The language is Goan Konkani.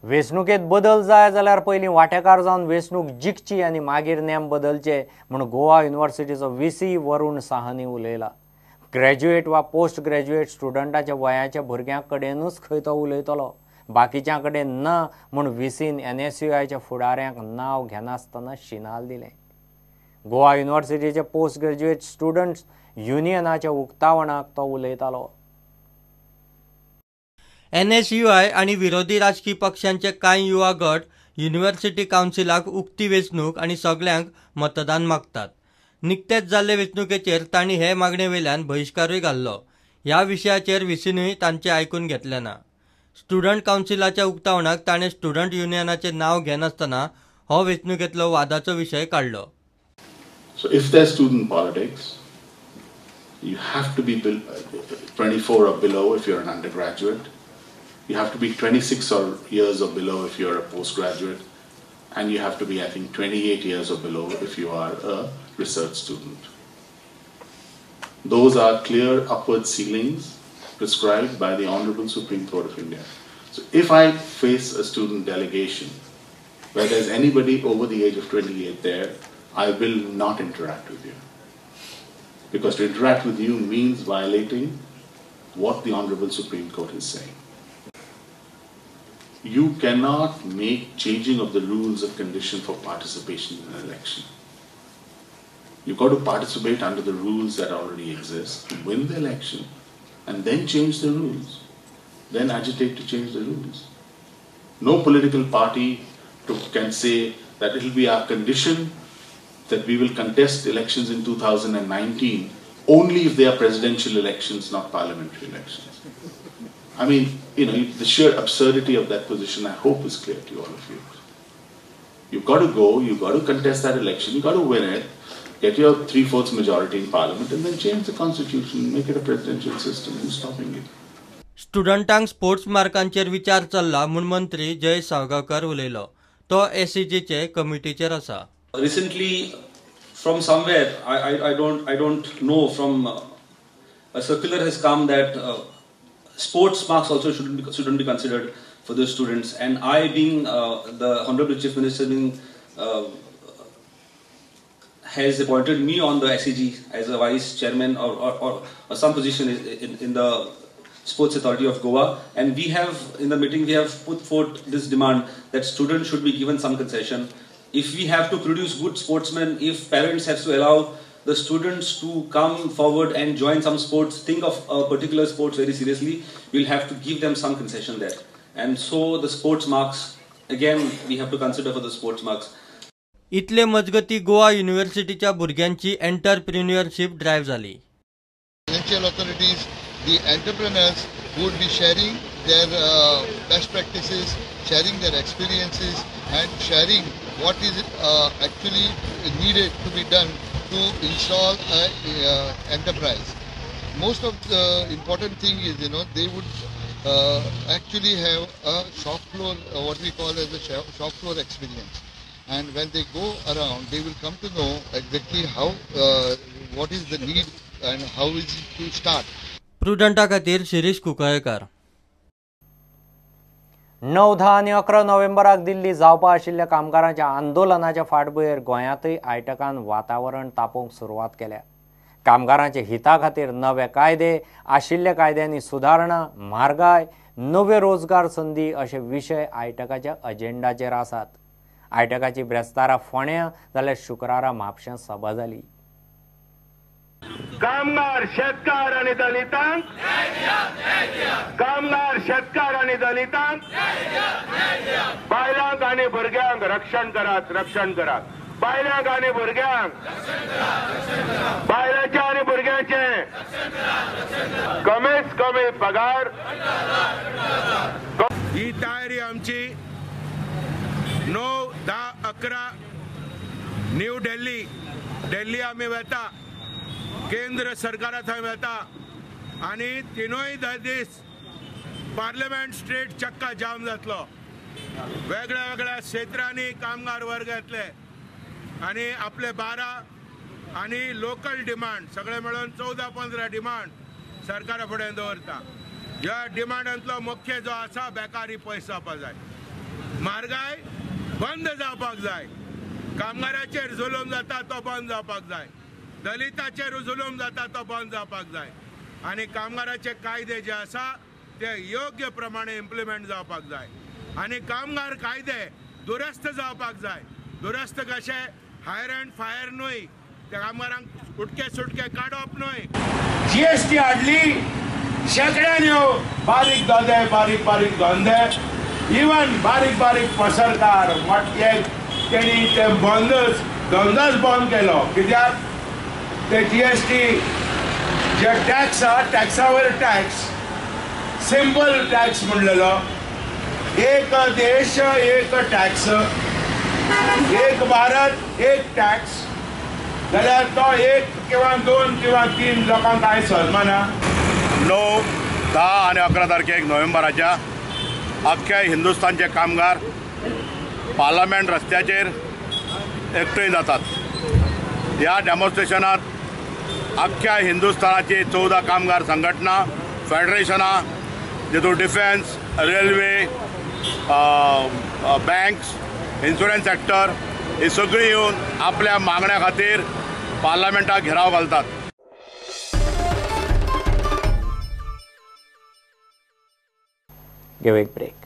वेंचणुकेंत बदल जाय जाल्यार पयलीं वांटेकार जावन वेंचणूक जिखची आनी मागीर नेम बदलचे म्हूण गोवा युनिव्हर्सिटीचो व्ही सी वरुण साहनी उलयला. ग्रॅज्युएट वा पोस्ट ग्रॅज्युएट स्टुडंटाच्या वयाच्या भुरग्यां कडेनूच खंय तो उलयतलो, बाकीच्या कडेन ना म्हूण व्हीसीन एनएसयूआयच्या फुडाऱ्यांक नांव घेनासतना शिनाल दिलें. गोवा युनिव्हर्सिटीच्या पोस्ट ग्रॅज्युएट स्टुडंट्स युनियनाच्या उक्तावणाक तो उलयतालो. एनएसयूआय आनी विरोधी राजकी पक्षांचे कांय युवा गट युनिव्हर्सिटी कावन्सिलाक उक्ती वेंचणूक आनी सगल्यांक मतदान मागतात. निकतेच जाल्ले वेंचणुकेचेर तांणी हे मागणे वयल्यान बहिश्कारूय घाल्लो. ह्या विशयाचेर व्हीसीनूय तांचें आयकून घेतलें ना. स्टुडंट कावन्सिलाच्या उक्तावणाक ताणें स्टुडंट युनियनाचें नांव घेनासतना हो वेंचणुकेंतलो वादाचो विशय काडलो. So if there's student politics, you have to be 24 or below if you're an undergraduate. You have to be 26 or years or below if you're a postgraduate. And you have to be, I think, 28 years or below if you are a research student. Those are clear upward ceilings prescribed by the Honorable Supreme Court of India. So if I face a student delegation where there's anybody over the age of 28 there, I will not interact with you. Because to interact with you means violating what the Honorable Supreme Court is saying. You cannot make changing of the rules a condition for participation in an election. You've got to participate under the rules that already exist, win the election, and then change the rules. Then agitate to change the rules. No political party can say that it will be our condition that we will contest elections in 2019 only if they are presidential elections, not parliamentary elections. I mean, the sheer absurdity of that position, I hope, is clear to all of you. You've got to go, you've got to contest that election, you've got to win it, get your 3/4 majority in parliament, and then change the constitution, make it a presidential system. Who's stopping you? स्टुडंटांक स्पोर्ट्स मार्कांचेर विचार चल्ला म्हूण मंत्री जयेश साळगांवकार उलयलो. तो एसईजीचे कमिटीचेर आसा. Recently, from somewhere, I don't know, from a circular has come that sports marks also shouldn't be considered for the students. And I, being the Honorable Chief Minister, being has appointed me on the SEG as a vice chairman or some position in the Sports Authority of Goa. And we have, in the meeting, we have put forth this demand that students should be given some concession. If we have to produce good sportsmen, if parents have to allow the students to come forward and join some sports, think of a particular sports very seriously, we'll have to give them some concession there. And so the sports marks, again, we have to consider for the sports marks. इतले मजगती गोवा युनिव्हर्सिटीच्या भुरग्यांची एंटरप्रिन्युअरशीप ड्रायव्ह जाली. Financial authorities, the entrepreneurs would be sharing their best practices, sharing their experiences, and sharing what is actually needed to be done to install a enterprise. Most of the important thing is, they would actually have a shop floor, what we call as a shop floor experience. And when they go around, they will come to know exactly how, what is the need and how is it to start. प्रुडंटा खातीर शिरीष कुंकळेकार. 9, 10 आनी 11 नोव्हेंबराक दिल्ली जावपा आशिल्ल्या कामगारांच्या आंदोलनाच्या फाटभुंयेर गोंयांतय आयटकान वातावरण तापोवंक सुरवात केल्या. कामगारांच्या हिता खातीर नवे कायदे, आशिल्ल्या कायद्यांनी सुदारणा, म्हारगाय, नव्यो रोजगार संदी अशे विशय आयटकाच्या अजेंडाचेर आसात. आयटकाची ब्रेस्तारा फोंड्यां जाल्यार शुक्रारा म्हापश्यां सभा जाली. कामगार, शेतकार आणि दलितांक, कामगार, शेतकार आणि दलितांक, बायलांक आणि भुरग्यांक रक्षण करात, रक्षण करात. बायलांक आणि भुरग्यांक, बायलांचे आणि भुरग्यांचे कमीत कमी पगार. ही तयारी आमची 9, 10, 11 न्यू दिल्ली, दिल्ली आमी वता, केंद्र सरकारा थंय वता आनी तिनूय दीस पार्लमेंट स्ट्रीट चक्का जाम जातलो. वेगळ्या वेगळ्या क्षेत्रांनी कामगार वर्ग येतले आनी आपले 12 आनी लोकल डिमांड सगळे मेळून 14, 15 डिमांड सरकारा फुडें दवरता. ह्या डिमांडांतलो मुख्य जो आसा, बेकारी पयस जावपा जाय. म्हारगाय बंद जावपाक जाय, कामगाराचेर जुलूम जाता तो बंद जावपाक जाय, दलिताचेर जुलूम जाता तो बंद जावपाक जाय आनी कामगाराचे कायदे जे आसा ते योग्य प्रमाणे इम्प्लिमेंट जावपाक जाय आनी कामगार कायदे दुरस्त जावपाक जाय। दुरस्त कशे? हायर अँड फायर न्हय, त्या कामगारांक उटके सुटके काडप न्हय। जीएसटी हाडली, शेंकड्यांनी बारीक धंदे, बारीक बारीक धंदे, इवन बारीक बारीक पसरकार मोठे तेणी ते बंदच धंदोच बंद केलो। कित्याक? ते जीएसटी जे टॅक्स आहा, टॅक्सा वयर टॅक्स, सिंपल टॅक्स म्हणलेलो, एक देश एक टॅक्स, एक भारत एक टॅक्स, जाल्यार तो एक किंवा दोन किंवा तीन लोकांक कांय सलमाना। 9, 10 आनी 11 तारखेक नोव्हेंबराच्या अख्ख्या हिंदुस्तानचे कामगार पार्लमेंट रस्त्याचेर एकठांय जातात। ह्या डेमॉन्स्ट्रेशनात अख्ख्या हिंदुस्तानाची 14 कामगार संघटना, फेडरेशनां, जितून defence, railway, banks, insurance sector ही सगळीं येवन आपल्या मागण्या खातीर पार्लमेंटाक घेराव घालतात। Give a break.